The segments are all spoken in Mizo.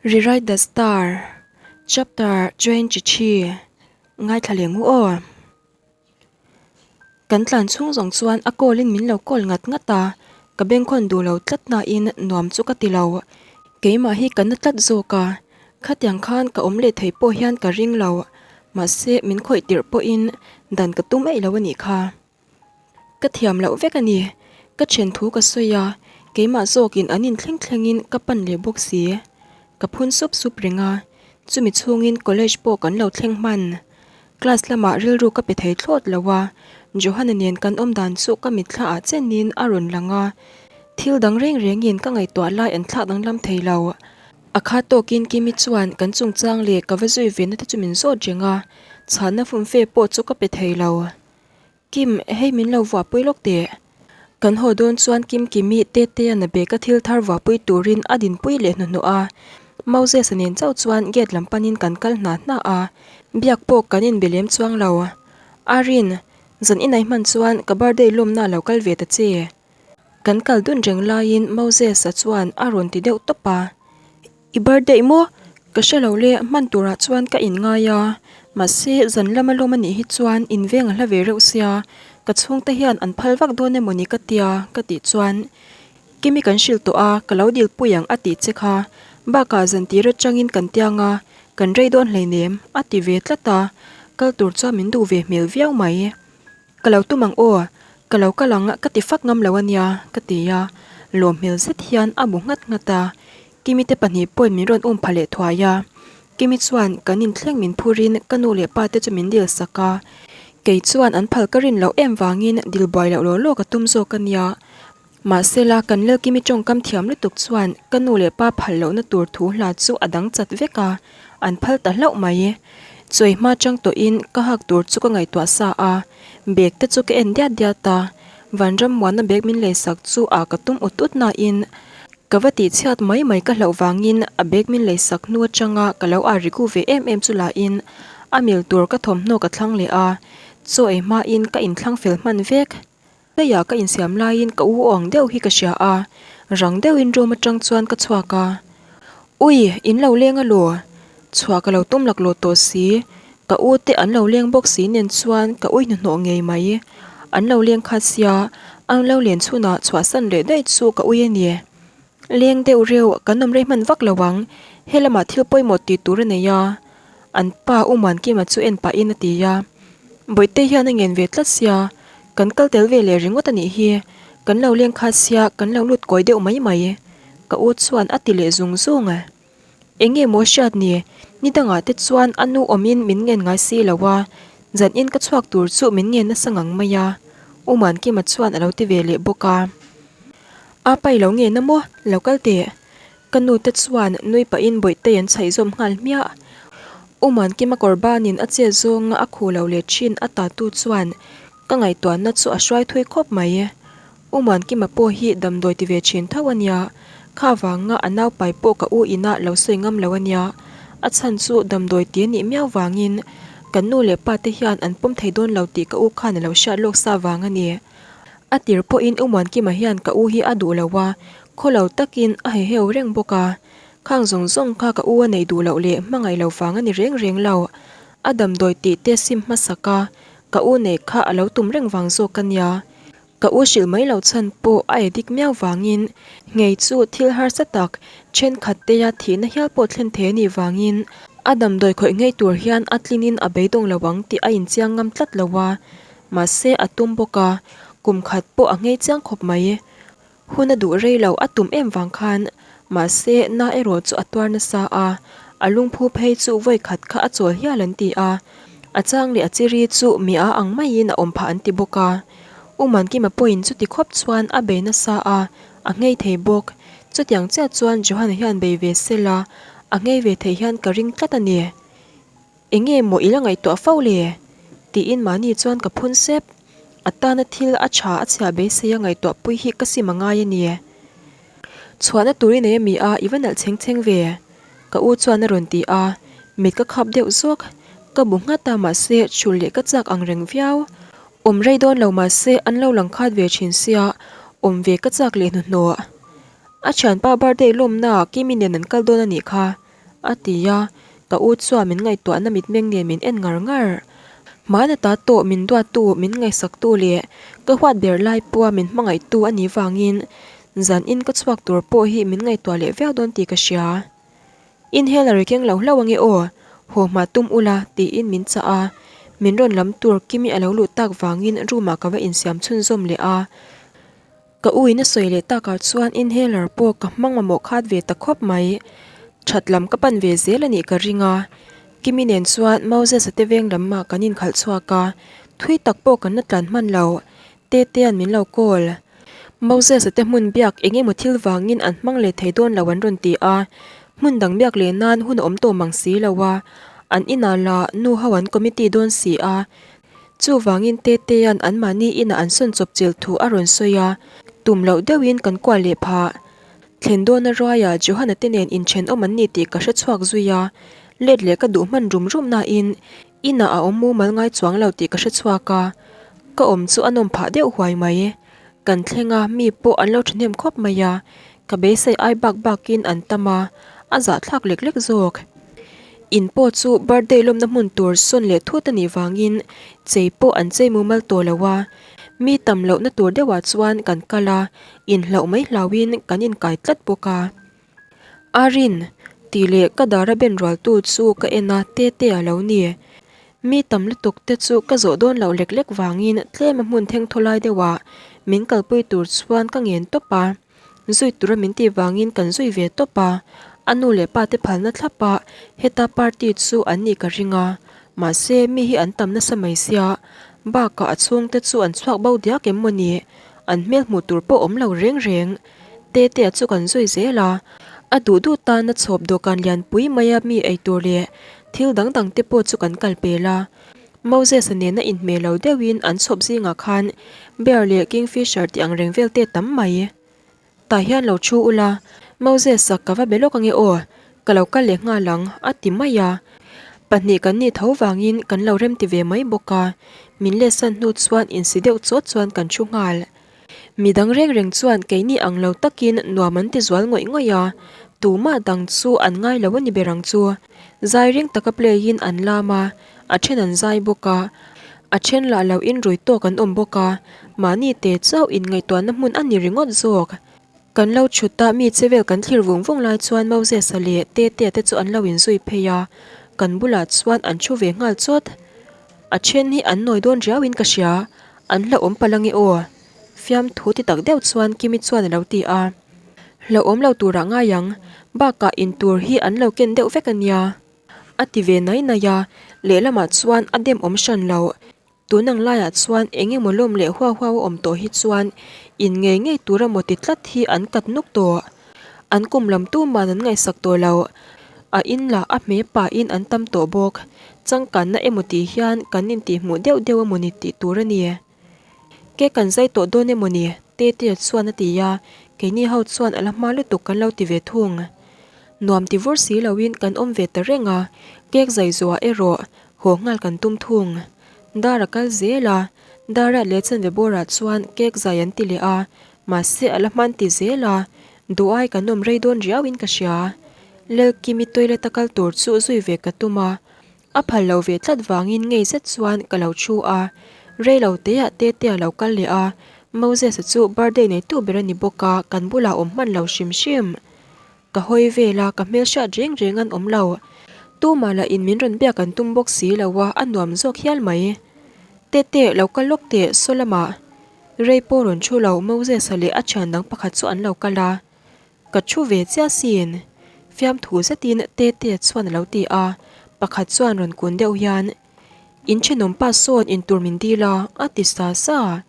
Rewrite the Star, Chapter 23, Ngaithla leh ngu aw. Kan tlan chhung zawng chuan a call in min lo call ngat ngat a, ka bengkhawn duh lo tlat nain nuam chu ka ti lo. Keimah hi ka na tlat zawk a, khatiang khan ka awm leh thei pawh hian ka ring lo, mahse min khawih tirh pawhin dan ka tum eih lo a nih kha. Ka thiam loh vek a ni. Ka then thu ka sawi a, keimah zawkin an inthleng thlengin ka pan leh bawk si. Ka phun sup sup reng a, chumi chhungin college pawh kan lo thleng hman. Class lamah rilru ka pe thei thlawt lo a, Johanna nen kan awm dan chu ka mitthla ah chenin a rawn lang a, thil dang reng rengin ka ngaihtuah lai an thlak danglam thei lo. A khat tawkin Kimi chuan kan chungchang leh ka va zui ve na te chu min zawt reng a, chhanna fumfe pawh chu ka pe thei lo. Kim, hei min lo vuahpui lawk teh. Kan haw dawn chuan Kim Kimi Tetea na bag a thil thar vuahpui turin a dinpui leh hnuhnawh a. Moses-a nen chauh chuan gate lam panin kan kal hna hna a, biak pawh kan inbe lem chuang lo. Arin, zan inai hman chuan ka birthday lawmna a lo kal ve ta che. Kan kal dun reng laiin Moses-a chuan a rawn ti deuh tawp a. I birthday maw? Ka hre lo le, hman turah chuan ka in ngai a, mahse zan lama lawm a nih hi chuan in veng a hla ve reuh sia, ka chhungte hian an phal vak dawn emaw ni ka tia ka tih chuan Kimi kan hrilh tawh a, ka lo dil pui ang a tih che kha, bakah zan tir atangin kan tiang a, kan rei dawn hleinem a ti ve tlat a, kal tur chuan min duh ve hmel viau mai. Ka lo tum ang aw, ka lo kal ang ka ti fak ngam lo a nia, ka ti a, lawm hmel zet hian a bu nghat nghat a, Kimi te pahnih pawhin min rawn um pha leh thuai a, Kimi chuan kan inthleng min phurin ka nu leh pa te chu min dil sak a, kei chuan an phal ka rin loh em vangin dil buai loh law law ka tum zawk a nia, mahsela kan lel Kimi tawngkam thiam lutuk chuan ka nu leh pa phal lohna tur thu hla chu a dang chat vek a, an phal ta hlauh mai. Chawi hma chang tawhin ka hak tur chu ka ngaihtuah sa a, bag te chu ka en diat diat a, Vanram muanna bag min leisak chu a ka tum ut ut nain ka va tihchhiat mai mai ka hlauh vangin a bag min leisak hnu atanga ka lo ar riku ve em em chu lahin a mil tur ka thawmhnaw ka thlang leh a, chaw ei hmain ka inthlang fel hman vek. Leiah ka insiam laiin ka u awng deuh hi ka hria a, rang deuhin room atang chuan ka chhuak a. Ui, in lo leng alaw? Chhuah ka lo tum laklawh tawh si, ka u te an lo leng bawk si nen chuan ka ui hnuhnawh ngei mai. An lo leng khat sia, an lo len chhunah chhuahsan leh daih chu ka ui a ni. Leng deuh reuh, kan awm rei hman vak lo ang, helamah thil pawimawh tih tur a nei a. An pa U Muankima chu en pahin a ti a, Bawihte hian a ngen ve tlat sia, kan kal tel ve leh ringawt a nih hi, kan lo leng khat sia kan lo lut kawi deuh mai mai, ka u chuan a ti leh zung zung a. Eng nge maw hriat ni, ni dangah te chuan a nu awmin min ngen ngai si lo a, zan in ka chhuak tur chu min ngen nasa ngang mai a, U Muankima chuan a lo ti ve leh bawk a. A pai lo nge na maw, lo kal teh. Ka nu te chuan nui pahin Bawihtei an chhaih zawm nghal hmiah. U Muankima kawr banin a chet zawnga a khu lo leh thin a tatu chuan ka ngaihtuahna chu a hruai thui khawp mai. U Muankima pawh hi damdawi ti ve thin tho a nia, kha vanga a naupai pawh ka u ina lo sawi ngam lo a nia. A chhan chu damdawi ti a nih miau vangin kan nu leh pa te hian an pawm thei dawn lo tih ka u khan a lo hriat lawk sa vang a ni. A tir pawhin U Muankima hian ka u hi a duh lo a, khaw lo takin a heheu reng bawk a. Khang zawng zawng kha ka u a nei duh loh leh hmangaih lo vang a ni reng reng lo. A damdawi tih te sim hmasak a, ka u neih kha a lo tum reng vang zawk a nia. Ka u hrilh mai lo chhan pawh a edik miau vangin nghei chu thil harsa tak thenkhat teia thihna hial pawh thlen thei a nih vangin a damdawi khawih ngei tur hian a tlinin a beidawng lo ang tih a inchiang ngam tlat lo a. Mahse a tum bawk a, kum khat pawh a nghei chiang khawp mai. Hun a duh rei lo a tum em vang khan, mahse na erawh chu a tuar nasa a, a lungphu phei chu vawi khat kha a chawl hial an ti a, a chang leh a chiri chu mi a ang maiin a awm phah an ti bawk a. U Mankima pawhin chuti khawp chuan a bei nasa a, a nghei thei bawk. Chutiang chiah chuan Johan hian bei ve sela, a nghei ve thei hian ka ring tlat a ni. Enge maw i la ngaihtuah fo le? Tiin mahni chuan ka phun sep. A tana thil a tha a chhia beisei a ngaihtuah pui hi ka sim a ngai a ni. Chhuahna tur i nei a mi a, i va nalh chheng chheng ve. Ka u chuan a rawn ti a, mit ka khap deuh zawk. Ka bu nghat a mahse chhul leh ka chak ang reng viau. Awm rei dawn lo mahse an lo lang khat ve thin sia, awm ve ka chak leh hnuhnawh. A thianpa birthday lawmnaah Kimi nen an kal dawn a nih kha. A ti a, ka u chuan min ngaihtuahna mitmeng nen min en ngar ngar. Hmana ta tawh min duattu, min ngaihsaktu leh ka huat ber lai pawha min hmangaihtu a nih vangin zan in ka chhuak tur pawh hi min ngaihtuah leh viau dawn tih ka hria. Inhaler i keng lo hlauh ange aw, haw hma tum ula tiin min chah a, min rawn lam tur Kimi a lo luh tak vangin room ah ka va insiam chhunzawm leh a. Ka u in a sawi leh takah chuan inhaler pawh ka hmang mamawh khat ve ta khawp mai. That lam ka pan ve zel a nih ka ring a. Kimi nen chuan Moses-a te veng lam ah kan inkhalh chhuak a, thui tak pawh kan la tlan hman lo. Tetea'n min lo call. Moses-a te hmun biak eng emaw thil vangin an hmang leh thei dawn lo an rawn ti a, hmun dang biak leh nan hun a awm tawh mang si lo a, an inah lah nu ho an committee dawn si a, chuvangin Tetea'n anmahni inah an sawn chawp chilh thu a rawn sawi a, tum loh deuhin kan kual leh phah. Thlen dawna ruaiah Johana te nen inthenawm an ni tih ka hre chhuak zui a, let leh ka duh hman rum rum nain inah a awm mumal ngai chuang lo tih ka hre chhuak a, ka awm chu a nawm phah deuh huai mai. Kan thleng a, mi pawh an lo thahnem khawp mai a, ka beisei ai bak bakin an tam a, a zahthlak lek lek zawk. In pawh chu birthday lawmna hmun tur sawn leh thut a nih vangin chei pawh an chei mumal tawh lo a, mi tam lohna tur deuhah chuan kan kal a, inhlauh mai hlauhin kan inkai tlat bawk a. Arin, tih leh ka dara ben rualtu chu ka en a, Tete a lo ni. Mi tam lutuk te chu ka zawh dawn loh lek lek vangin tlem a hmun theng thaw lai deuhah min kalpui tur chuan ka ngen tawp a. Zui tura min tih vangin kan zui ve tawp a, a nu leh pa te phalna thlap a heta party chu an nih ka ring a, mahse mi hi an tam nasa mai sia, bakah a chhungte chu an chhuak bo diak em maw ni, an hmel hmuh tur pawh awm lo reng reng. Tetea chu kan zui zel a, a duh duh tana chhawp dawhkan lianpui maia mi ei tur leh thil dang dang te pawh chu kan kal pel a. Moses-a nena inhmeh lo deuhin an chhawp zingah khan bear leh kingfisher tih ang reng vel te tam mai. Tah hian lo thu ula, Moses-a ka va be lawk ange aw, ka lo kal leh nghal ang, a ti mai a. Pahnih kan nih tho vangin kan lo remti ve mai bawk a, min letsan hnu chuan insi deuh chawt chuan kan thu nghal. Mi dang reng reng chuan keini ang lo takin nuam an ti zual ngawih ngawih a, tumah dang chu an ngai lo a ni ber ang chu. Zai ring taka play in an lam a, a then an zai bawk a, a then lah lo in rui tawk an awm bawk a, mahni te chauh inngaihtuahna hmun a ni ringawt zawk. Kan lo thut a, mi che vel kan thlir vung vung lai chuan Moses-a leh Tetea te chu an lo inzui phei a, kan bulah chuan an thu ve nghal chawt. A then hi an nawi dawn riauin ka hria, An hlauhawm palh ange aw? Fiamthu ti tak deuh chuan Kimi chuan a lo ti a. Hlauhawm lo turah ngai ang, bakah in tur hi an lo ken deuh vek a nia. A ti ve nai nai a, lehlamah chuan a dem awm hran lo. Tun ang laiah chuan eng emaw lawm leh huau huau a awm tawh hi chuan in ngei ngei tur emaw ti tlat hi an kat nuk tawh. An kum lam tuman an ngaihsak tawh lo. A in lah a hme pahin an tam tawh bawk. Changkanna emaw tih hian kan intihhmuh deuh deuh emaw ni tih tur a ni. Ke kan zai tawh dawn emaw ni? Tetea chuan a ti a, keini ho chuan a la hma lutuk kan lo ti ve thung. Nuam ti vur si loin kan awm ve ta reng a, cake zai zuah erawh haw nghal kan tum thung. Dar a kal zel a, Dara leh chanve bawrah chuan cake zai an ti leh a, Mahse a la hman ti zel a, duh ai kan awm rei dawn riau in ka hria. Lelkimi toilet a kal tur chu zui ve ka tum a, a phal lo ve tlat vangin ngei zet chuan ka lo thu a. Rei lo teah Tetea lo kal leh a, Moses-a chu birthday neitu ber a ni bawk a, kan bulah awm hman lo hrim hrim. Ka hawi vel a, ka hmel hriat reng reng an awm lo. Tumah lah in min rawn biak an tum bawk si lo a, a nuam zawk hial mai. Tete, lo kal lawk teh, saw lamah. Rei pawh rawn thu lo, Moses-a leh a thian dang pakhat chu an lo kal a. Ka thu ve chiah sin. Fiamthu zetin Tetea chuan a lo ti a, pakhat chuan rawn kun deuh hian, In thenawm pa sawn intur min dil a, a ti sa sa.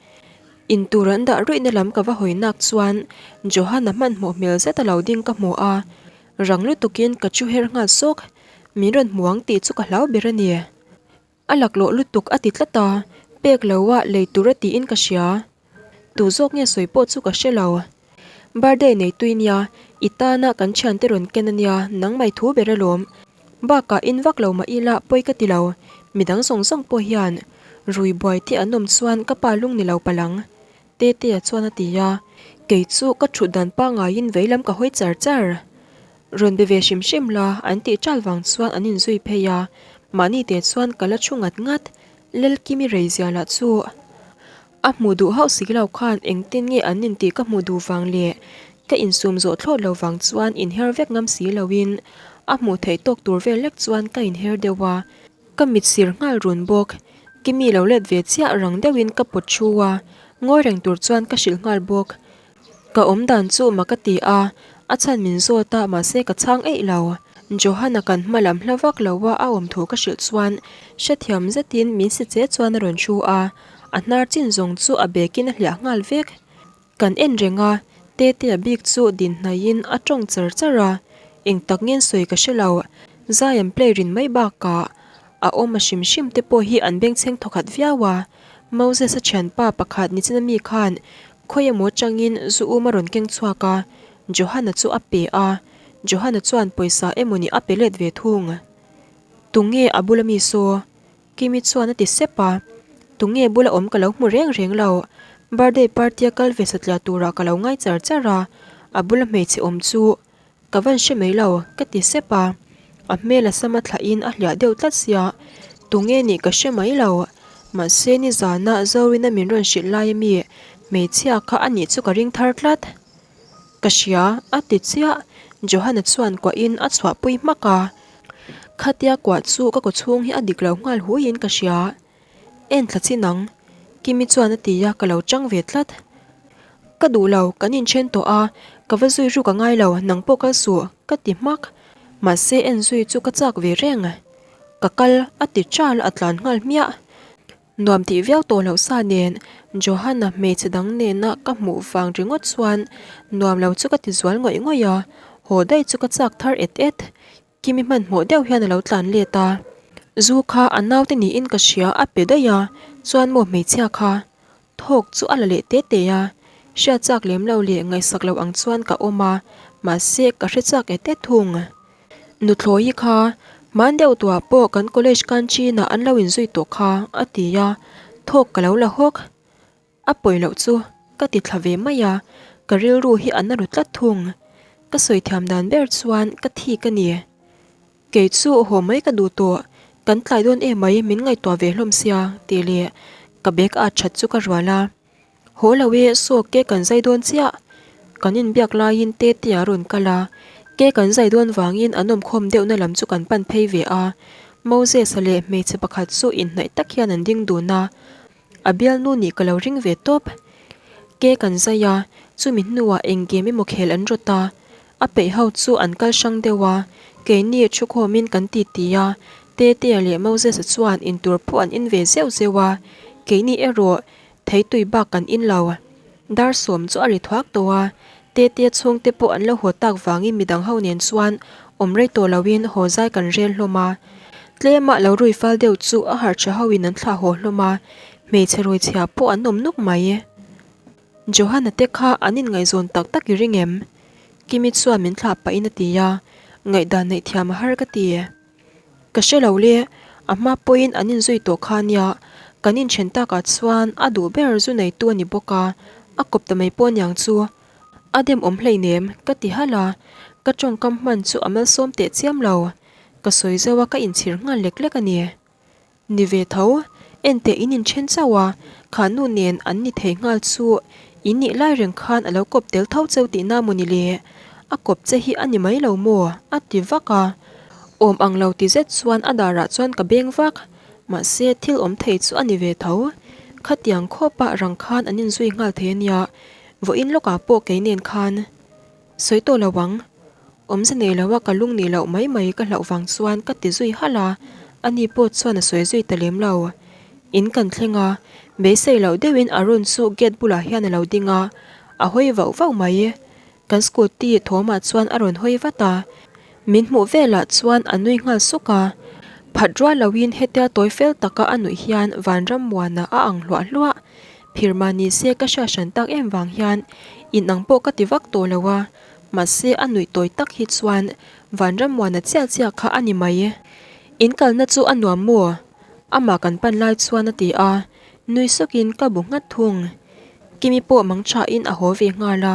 Intur an dah ruihna lam ka va hawi nak chuan Johan-a hmanhmawh hmel zet a lo ding ka hmu a, rang lutukin ka thu her nghal sawk. Min rawn hmu ang tih chu ka hlau ber a ni. A laklawh lutuk a ti tlat a, pek lo a lei tur a tiin ka hria. Tu zawk nge sawi pawh chu ka hre lo. Birthday nei tui nia, i tana kan thiante rawn ken a nia, nang mai thu ber alawm. Bakah in vak lo mah ila pawi ka ti lo, midang zawng zawng pawh hian rui buai te an awm chuan ka pa lung ni lo palang. Tetea chuan a ti a, kei chu ka thut dan pangaiin veilam ka hawi char char. Rawn be ve hrim hrim la, an tih ṭal vang chuan an inzui phei a, mahni te chuan ka la ṭhu ngat ngat. Lelkimi reizia lah chu a hmuh duh hauh si lo khan engtin nge an intih ka hmuh duh vang leh ka insum zawh thlawt lo vang chuan inher vek ngam si loin a hmuh theih tawk tur vel lek chuan ka inher deuh a, ka mit sir nghal run bawk. Kimi lo let ve chiah rang deuhin ka pawt thu a, ngawi reng tur chuan ka hrilh nghal bawk. Ka awm dan chu mak a ti a, a chhan min zawt a mahse ka chhang eih lo. Johanna kan hma lam hla vak lo a a awm thu ka hrilh chuan hrethiam zetin min si che chuan a rawn thu a, a hnar chin zawng chu a bag in a hliah nghal vek. Kan en reng a, Tetea bik chu din hnaihin a tawng char char a, eng tak ngen sawi ka hre lo. Zai an play rin mai bakah a awm a hrim hrim te pawh hi an bengchheng thawkhat viau a, Moses-a thianpa pakhat nichina mi khan khawi emaw atangin zu um a rawn keng chhuak a, Johana chu a pe a, Johana chuan pawisa emawni a pe let ve thung. Tunge a bula mi saw? Kimi chuan a ti sep a, Tunge bula awm ka lo hmu reng reng lo, birthday party a kal ve satliah turah ka lo ngai char char a, a bula hmeichhe awm chu Ka van hre mai lo, ka ti sep a. A hmel a sama thlahin a hliah deuh tlat sia, tunge nih ka hre mai lo. Mahse nizana Zorina min rawn hrilh lai ami hmeichhia kha a nih chu ka ring thar tlat. Ka hria, a ti chiah. Johana chuan kuahin a chhuahpui hmak a. Khatia kuah chu ka kawchhung hi a dik lo nghal huiin ka hria. En thla chin ang, Kimi chuan a ti a, ka lo chang ve tlat. Ka duh lo, kan inthen tawh a, ka va zui ruk a ngai lo, nang pawh kal suh, ka ti hmak. Mahse en zui chu ka chak ve reng. Ka kal, a ti chal a tlan nghal hmiah. Nuam tih viau tawh loh sa nen, Johanna hmeichhe dang nena ka hmuh vang ringawt chuan nuam lo chu ka ti zual ngawih ngawih a, haw daih chu ka chak thar et et. Kimi hmanhmawh deuh hian a lo tlan let a, zu kha a naute niin ka hria a pe daih a, chuan maw hmeichhia kha thawk chu a la leh te te a, hriat chak lem lo leh ngaihsak lo ang chuan ka awm a, mahse ka hre chak et et thung. Nuthlawi kha hman deuh tuah pawh kan college canteen ah an lo inzui tawh kha a ti a, thawk ka lo la hawk. A pawi loh chu ka ti thla ve mai a, ka rilru hi a na ru tlat thung. Ka sawi thiam dan ber chuan ka thik a ni. Kei chu haw mai ka duh tawh, kan tlai dawn em mai min ngaihtuah ve hlawm sia tih leh ka bag a that chu ka rual a. Haw lo e saw ke kan zai dawn chiah. Kan inbiak laiin Tete a rawn kal a, ke kan zai dawn vangin an awmkhawm deuhna lam chu kan pan phei ve a. Moses-a leh hmeichhe pakhat chu inhnaih tak hian an ding dun a. A bialnu nih ka lo ring ve tawp. Ke kan zai a, chumi hnuah eng game emaw khel an rawt a. A peih ho chu an kal hrang deuh a, keini thukhawmin kan ti ti a, Tetea leh Moses-a chuan intur pawh an in ve zeuh zeuh a, keini erawh theitui bak kan in lo. Dar sawm chu a ri thuak tawh a, Tetea chhungte pawh an lo haw tak vangin midang ho nen chuan awm rei tawh loin haw zai kan rel hlawm a. Tlema lo rui fal deuh chu a harh tha hoin an thlah haw hlawm a, hmeichhe rui chhia pawh an awm nuk mai. Johanna te kha an inngaihzawn tak tak i ring em? Kimi chuan min thlah pahin a ti a, ngaihdan neih thiam a har ka ti. Ka hre lo le, a hma pawhin an inzui tawh kha nia, kan inthen takah chuan a duh ber zu neitu a ni bawk a, a kawp ta mai pawh aniang chu. A dem awm hleinem, ka ti halh a, ka tawngkam hman chu a malsawm teh chiam lo. Ka sawi zauh a ka inchhir nghal lek lek a ni. Ni ve tho, enteh in inthen chauh a, kha nu nen an ni thei nghal chu in nih lai reng khan a lo kawp tel tho cheu tihna maw ni le? A kawp che hi a ni mai lo maw? A ti vak a. Awm ang lo ti zet chuan a darah chuan ka beng vak. Mahse thil awm thei chu a ni ve tho. Khatiang khawpa rang khan an inzui nghal thei a nia, vawiin lawkah pawh kei nen khan. Sawi tawh lo ang. Awmze nei lo a ka lung nih loh mai mai ka hlauh vang chuan ka ti zui halh a, ani pawh chuan a sawi zui ta lem lo. In kan thleng a, beisei loh deuhin Arun chu gate bulah hian a lo ding a, a hawi vauh vauh mai. Kan scooty thawmah chuan a rawn hawi vat a, min hmuh velah chuan a nui nghal suk a. Phat rual loin hetia tawi fel taka a nuih hian Vanrammuana a ang hluah hluah. Phirma ni se ka hriat hran tak em vang hian inang pawh ka ti vak tawh lo a, mahse a nuih tawi tak hi chuan Vanrammuana chiah chiah kha a ni mai. In kalna chu a nuam maw? Amah kan pan lai chuan a ti a, nui sukin ka bu nghat thung. Kimi pawh mang thain a haw ve nghal a.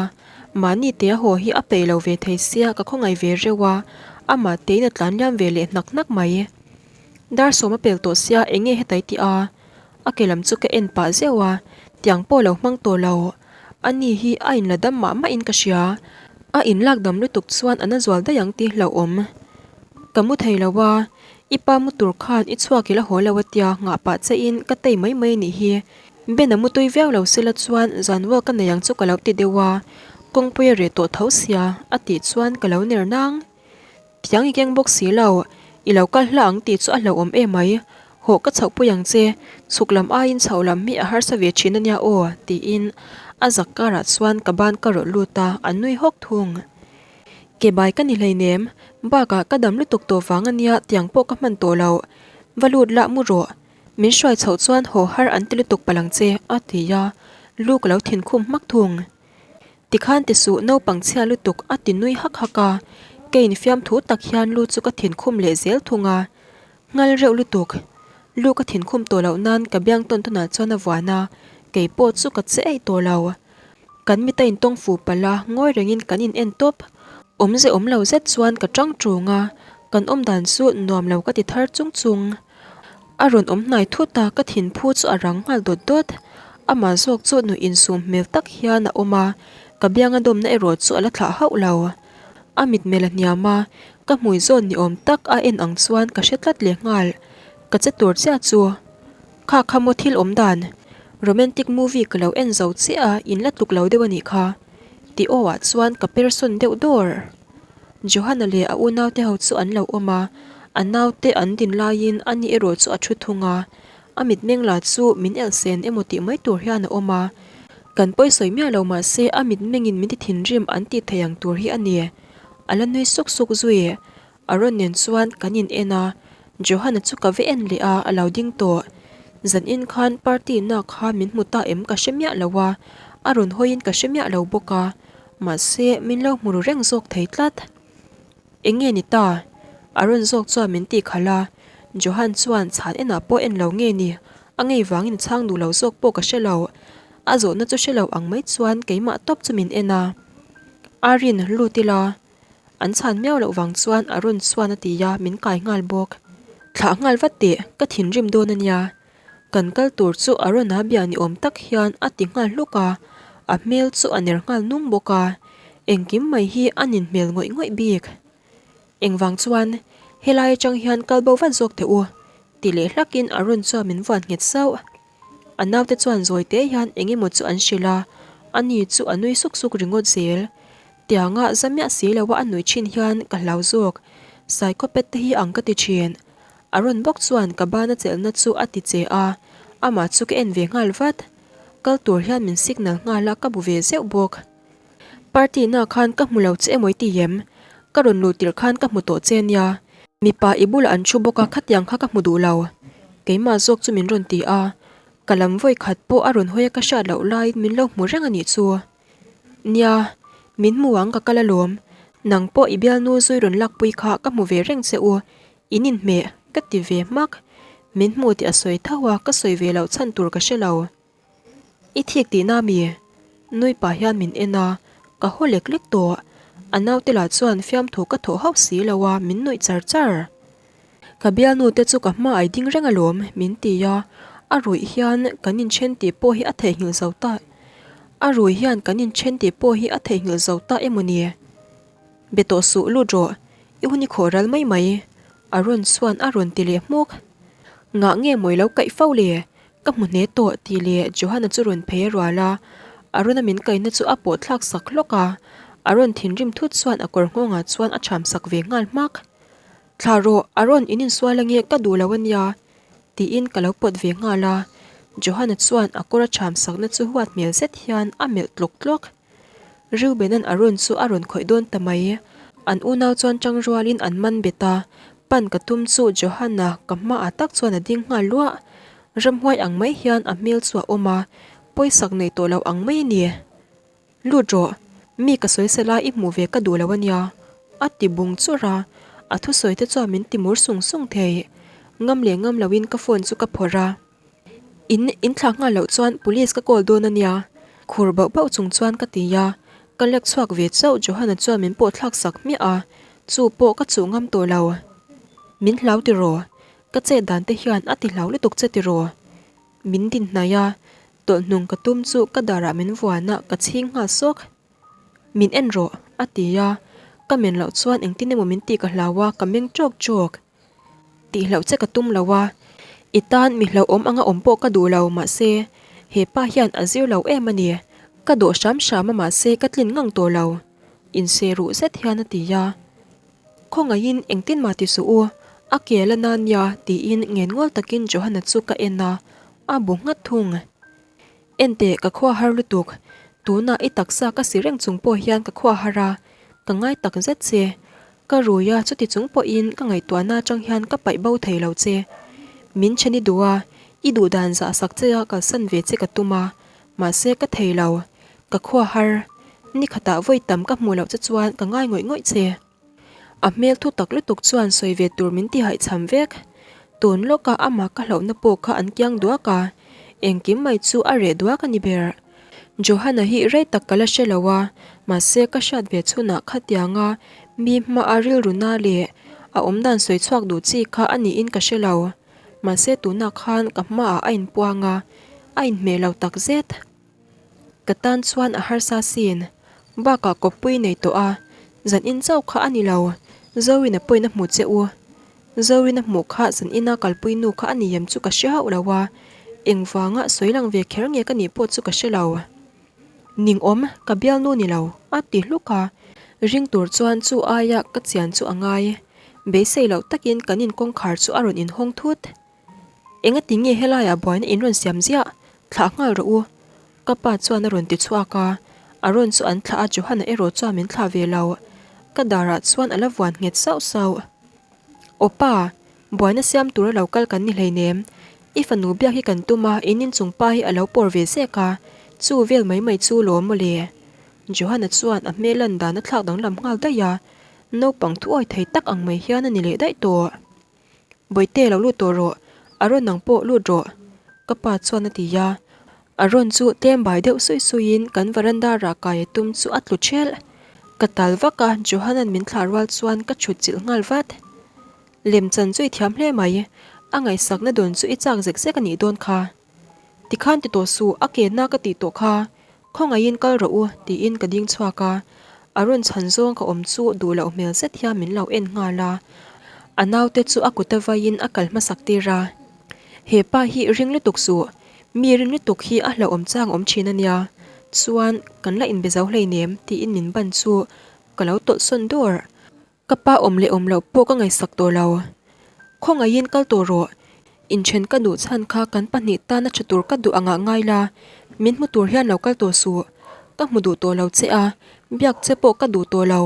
Mahni te a haw hi a peih lo ve thei sia ka khawngaih ve reuh a, amah tein a tlan liam ve leh hnak hnak mai. Dar sawm a pel tawh sia eng nge hetai tih a? A ke lam chu ka en pah zeuh a, tiang pawh lo hmang tawh lo. Ani hi a inla dam mah mah in ka hria. A inlak dam lutuk chuan a na zual daih ang tih hlauhawm. Ka mu thei lo a, i pa mu tur khan i chhuak i la haw lo a tia nghah pah che in ka tei mai mai nih hi. Ben a mu tui viau lo sela chuan zan walk ka nei ang chu ka lo ti deuh a, kawngpui a reh tawh tho sia a tih chuan ka lo ner nang. Thiang i keng bawk si lo, i lo kal hla ang tih chu a hlauhawm em mai. Hawh ka chhoh pui ang che, chhuk lam aiin chhoh lam hi a harsa ve thin a nia aw, tiin a zak karah chuan ka ban ka rawlh lut a, a nui hawk thung. Ke bai ka ni hleinem, bakah ka dam lutuk tawh vang a nia tiang pawh ka hman tawh lo. Va lut lah mu rawh, min hruai chhoh chuan haw har an ti lutuk palh ang che, a ti a, lu ka lo thinkhum hmak thung. Tikhan ti suh naupang chhia lutuk a ti nui hak hak a, ka infiamthu tak hian lu chu ka thinkhum leh zel thung a, nghal reuh lutuk. Lu ka thinkhum tawh loh nan ka biang tawn tawnah chuan a vuan a, kei pawh chu ka che eih tawh lo. Kan mit a intawng fu palh a, ngawi rengin kan in en tawp. Awmze awm lo zet chuan ka tang ṭung a, kan awm dan chu nuam lo ka ti thar chung chung. A rawn awm hnai thut a, ka thinphu chu a rang nghal dawt dawt. Amah zawk chu nuih insum hmel tak hian a awm a, ka bianga dawmna erawh chu a la thlah hauh lo. A mitmel a hniam a, ka hmui zawn ni awm tak a en ang chuan ka hre tlat leh nghal. Ka che tur chiah chu. Kha kha maw thil awm dan? Romantic movie ka lo en zo chiah a, in la tluk lo deuh a nih kha. Tih aw ah chuan ka persawn deuh dawr. Johanna leh a unaute ho chu an lo awm a, a naute an din laiin ani erawh chu a thu thung a, a mitmeng lah chu min elhsen emaw tih mai tur hian a awm a, kan pawi sawi miah lo mahse a mitmengin min ti thinrim an tih theih ang tur hi a ni. A la nui suk suk zui. Aaron nen chuan kan in en a, Johanna chu ka va en leh a, a lo ding tawh. Zan in khan party na kha min hmu ta em ka hre miah lo a, a rawn hawiin ka hre miah lo bawk a. Mahse, min lo hmu ru reng zawk thei tlat. Eng nge ni ta? Aaron zawk chuan min tih khalh a, Johan chuan chhan enah pawh en lo nge ni? A ngei vangin chhang duh lo zawk pawh ka hre lo. A zawhna chu hre lo ang mai chuan keimah tawp chu min en a. Arin, lut ila. An chhan miau loh vang chuan Aaron chuan a ti a, min kai nghal bawk. Thlah nghal vat teh, ka thinrim dawn a nia. Kan kal tur chu Arona bia ni awm tak hian a ti nghal hluk a, a hmel chu a ner nghal nung bawk a, engkim mai hi a nin hmel ngawih ngawih bik. Engvang chuan helai atang hian kal bo vat zawk teh u, ti leh hlakin Aron chuan min vuan nghet sauh. A naute chuan zawi te hian eng emaw chu an hrilh a, ani chu a nui suk suk ringawt zel. Tianga za miah si loa a nui thin hian ka hlau zawk, Psychopath te hi ang ka ti thin. A rawn bawk chuan ka bana chelhna chu a ti che a, amah chu ka en ve nghal vat. Kal tur hian min signal nghal a, ka bu ve zeuh bawk. Party na khan ka hmu lo che emaw i ti em? Ka rawn luh tirh khan ka hmu tawh che nia. Mipa i bulah an thu bawk a, khatiang kha ka hmu duh lo. Keimah zawk chu min rawn ti a, ka lam vawi khat pawh a rawn hawi a ka hriat loh laiin min lo hmu reng a nih chu. Nia, min hmu ang ka kal alawm. Nang pawh i bialnu zui rawn lakpui kha ka hmu ve reng che u. In inhmeh, ka ti ve hmak. Min hmu tih a sawi tho a, ka sawi ve loh chhan tur ka hre lo. I thik tihna mi? Nui pah hian min en a, ka haw lek lek tawh. A naute lah chuan fiamthu ka thawh hauh si lo a, min nuih char char. Ka bialnu te chu ka hma ai ding reng alawm, min ti a. A ruih hian kan inthen tih pawh hi a theihnghilh zo ta. A ruih hian kan inthen tih pawh hi a theihnghilh zo ta emaw ni? Be tawh suh lut rawh, i hun i khawh ral mai mai, Aaron chuan a rawn ti leh hmuk. Ngah nge maw i lo kaih fo le? Ka hmu hne tawh tih leh Johanna chu rawn phei a rual a, Aaron-a min kaihna chu a pawh thlak sak hlawk a, Aaron thinrim thut chuan a kawr nghawngah chuan a cham sak ve nghal hmak. Thlah rawh, Aaron in insual ange ka duh lo ania tiin ka lo pawt ve nghal a, Johanna chuan a kawr a cham sakna chu huat hmel zet hian a melh tlawk tlawk. Reuben-a'n Aaron chu a rawn khawih dawn ta mai. An unau chuan tang rualin an man bet a, pan ka tum chu Johanna ka hmaah tak chuan a ding nghal luah. Ramhuai ang mai hian a hmel chu a awm a, pawisak nei tawh lo ang mai a ni. Lut rawh, mi ka sawi sela i hmuh ve ka duh lo a nia, a ti bung churh a, a thusawi te chuan min ti mur sung sung thei. Ngam leh ngam loin ka phone chu ka phawrh a. In in thlah nghal loh chuan police ka call dawn a nia, khur bauh bauh chung chuan ka ti a, Ka lek chhuak ve chauh Johana chuan min pawh thlak sak hmiah a, chu pawh ka chuh ngam tawh lo. Min hlau tiraw? Ka chet dan te hian a ti hlau lutuk che tiraw? Min din hnaih a, tawlh hnung ka tum chu ka darah min vuan a, ka chhing nghal sawk. Min en rawh, a ti a, ka men loh chuan engtin emaw min tih ka hlau a, ka meng ṭawk ṭawk. Tihloh che ka tum lo a, i tan mi hlauhawm anga awm pawh ka duh lo, mahse, he pa hian a zir lo em a ni. Ka dawh hram hram a mahse ka tlin ngang tawh lo, inse ruh zet hian a ti a. Khawngaihin engtin mah ti suh u, a ke la na nia tiin ngenngawlh takin Johana chu ka en a, a bu nghat thung. Enteh ka khua har lutuk, tunah i taksa ka si reng chung pawh hian ka khua har a, ka ngai tak zet che. Ka rui a, chuti chung pawhin ka ngaihtuahna atang hian ka paih bo thei lo che. Min then i duh a, i duh dan zah sak che a kalsan ve che ka tum a, mahse ka thei lo. Ka khua har. Ni khatah vawi tam ka hmuh loh che chuan ka ngai ngawih ngawih che. A hmel thu tak lutuk chuan sawi ve tur min ti haihchham vek. Tun lawka amah ka hlauhna pawh kha an kiang duak a, engkim mai chu a reh duak a ni ber. Johanna hi rei tak ka la hre lo a, mahse ka hriat ve chhunah khatianga mi hmaa rilru na leh a awmdan sawi chhuak duh chi kha a niin ka hre lo. Mahse tunah khan ka hmaah a inpuang a, a inhmeh lo takzet. Ka tan chuan a harsa sin. Bakah kawppui nei tawh a, zan in chauh kha a ni lo. Zoin a pawhin a hmu che u. Zoin a hmuh kha zan ina kalpui nu kha a ni em chu ka hre hauh lo a, engvanga sawi lang ve kher nge ka nih pawh chu ka hre lo. Ning awm, ka bialnu ni lo, a ti hluk a. Ring tur chuan chu aia ka chian chu a ngai. Beisei loh takin kan in kawngkhar chu a rawn inhawng thut. Engati nge helaiah buaina in rawn siam ziah? Thlah nghal rawh u. Ka pa chuan a rawn ti chhuak a, a rawn chu an thlah a Johanna erawh chuan min thlah ve lo. Ka darah chuan a la vuan nghet sauh sauh. Aw pa, buaina siam tura lo kal kan ni hleinem. I fanu biak hi kan tum a, in inchung pa hi a lo pawr ve zek a, chu vel mai mai chu lawm mawle. Johanna chuan a hmel lan dan a thlak danglam nghal daih a, naupang thuawi thei tak ang mai hian a ni leh daih tawh. Bawihte lo lut tawh rawh, Aaron nang pawh lut rawh ka pa chuan a ti a, Aaron chu tlem bai deuh suih suihin kan varanda rah kai a tum chu a tlu ṭhelh. Ka tal vak a, Johanan min thlah rual chuan ka chhut chilh nghal vat. Lem chan chu i thiam hle mai, a ngaihsakna dawn chu i chak zek zek a nih dawn kha. Tikhan ti tawh suh, a ke na ka tih tawh kha, Khawngaihin kal rawh u, tiin ka ding chhuak a. A rawn chhan zawng ka awm chu duh loh hmel zet hian min lo en nghal a. A naute chu a kut a vaiin a kal hmasak tir a. He pa hi ring lutuk suh, mi ring lutuk hi a hlauhawm chang awm thin a nia. Chuan, kan la inbe zo hleinem, tiin min ban chu ka lo tawlh sawn dawr. Ka pa awm leh awm loh pawh ka ngaihsak tawh lo. Khawngaihin kal tawh rawh. Inthen ka duh chhan kha kan pahnih tana tha tur ka duh angah ngai la, min hmu tur hian lo kal tawh suh. Ka hmu duh tawh lo che a, biak che pawh ka duh tawh lo.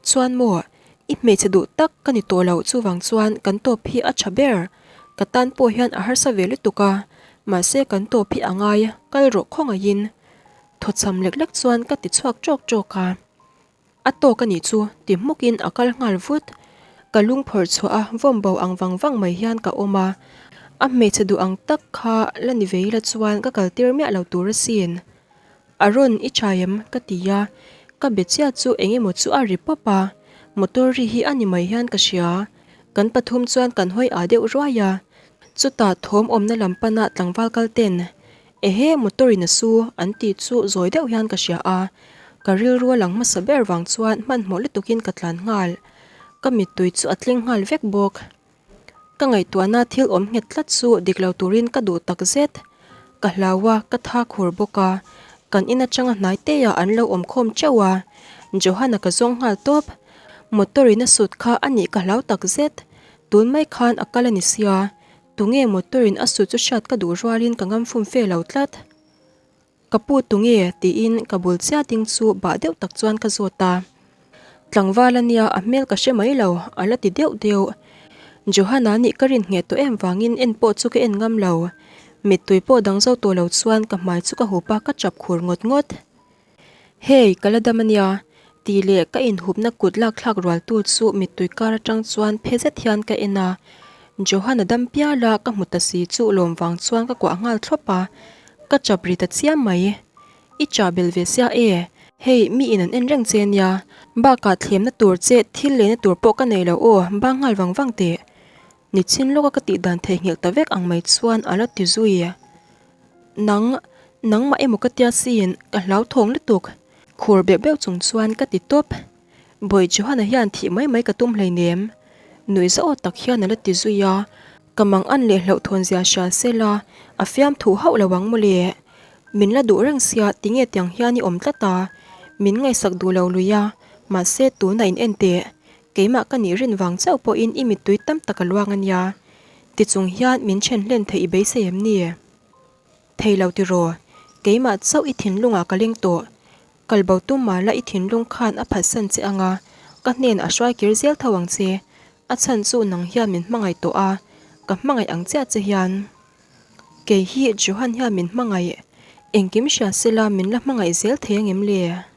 Chuan maw, i hmeichhe duh tak ka ni tawh lo chuvang chuan kan tawp hi a tha ber. Ka tan pawh hian a harsa ve lutuk a, mahse kan tawp hi a ngai, kal rawh khawngaihin. Thawchham lek lek chuan ka ti chhuak ṭawk ṭawk a. A tawk a nih chu ti hmukin a kal nghal vut. Ka lung phawrh chhuah a vawm bo ang vang vang mai hian ka awm a. A hmeichhe duh ang tak kha la ni ve ila chuan ka kal tir miah lo tur asin. A rawn i chai em? ka ti a. Ka be chiat chu eng emaw chu a ri pawp a. Motor ri hi a ni mai hian ka hria. Kan pathum chuan kan hawi ah deuh ruai a. Chutah thawm awmna lam pana tlangval kal ten Ehe, motor in a su an tih chu zawi deuh hian ka hria a, ka rilru a lang hmasa ber vang chuan hmanhmawh lutukin ka tlan nghal. Ka mittui chu a tling nghal vek bawk. Ka ngaihtuahna thil awm nghet tlat chu dik lo turin ka duh tak zet. Ka hlau a, ka tha khur bawk a, kan in atanga hnai te ah an lo awm khawm teuh a, Johan-a ka zawng nghal tawp. Motor in a sut kha a nih ka hlau tak zet. Tun mai khan a kal a ni sia, Tunge motor in a su chu hriat ka duh rualin ka ngam fum fe lo tlat. Ka pu tunge? tiin ka bul chiah ding chu bah deuh tak chuan ka zawt a. Tlangval a nia a hmel ka hre mai lo a la ti deuh deuh. Johanna nih ka rin ngheh tawh em vangin en pawh chu ka en ngam lo. Mittui pawh dang zo tawh lo chuan ka hmai chu ka hup a ka chap khur ngawt ngawt. Hei, ka la dam a nia, tih leh ka inhupna kut lak thlak rualtu chu mittui kar atang chuan phe zet hian ka en a. Johan a dam pial a, ka hmu ta si chu lawm vang chuan ka kuah nghal thlawp a, ka chap ri ta chiam mai. I chah bel ve sia e. Hei, mi in an en reng che nia. Bakah thlemna tur che thil leina tur pawh ka nei lo aw, bang nghal vang vang teh. Nichin lawka ka tih dan theihnghilh ta vek ang mai chuan a la ti zui. Nang, nangmah emaw ka tia sin, ka hlauthawng lutuk. Khur beuh beuh chung chuan ka ti tawp. Bawih Johana hian thih mai mai ka tum hleinem. Nuihza aw tak hian a la ti zui a. Ka mang an leh hlauhthawn zia hria sela a fiam thuh hauh lo ang mawle. Min la duh reng sia tinge tiang hian i awm tlat a. Min ngaihsak duh lo lui a, mahse tuna in en teh. Keimah ka nih rin vang chauh pawhin i mittui tam tak a luang a nia. Tichung hian min then hlen theih i beisei em ni? Thei lo tiraw? Keimah chauh i thinlungah ka leng tawh. Kal bo tum mahla i thinlung khan a phatsan che anga, ka hnenah a hruai kir zel tho ang che. A chhan chu nang hian min hmangaih tawh a, ka hmangaih ang chiah che hian. Kei hi Johan hian min hmangaih. Engkim hria sela min la hmangaih zel thei angem le?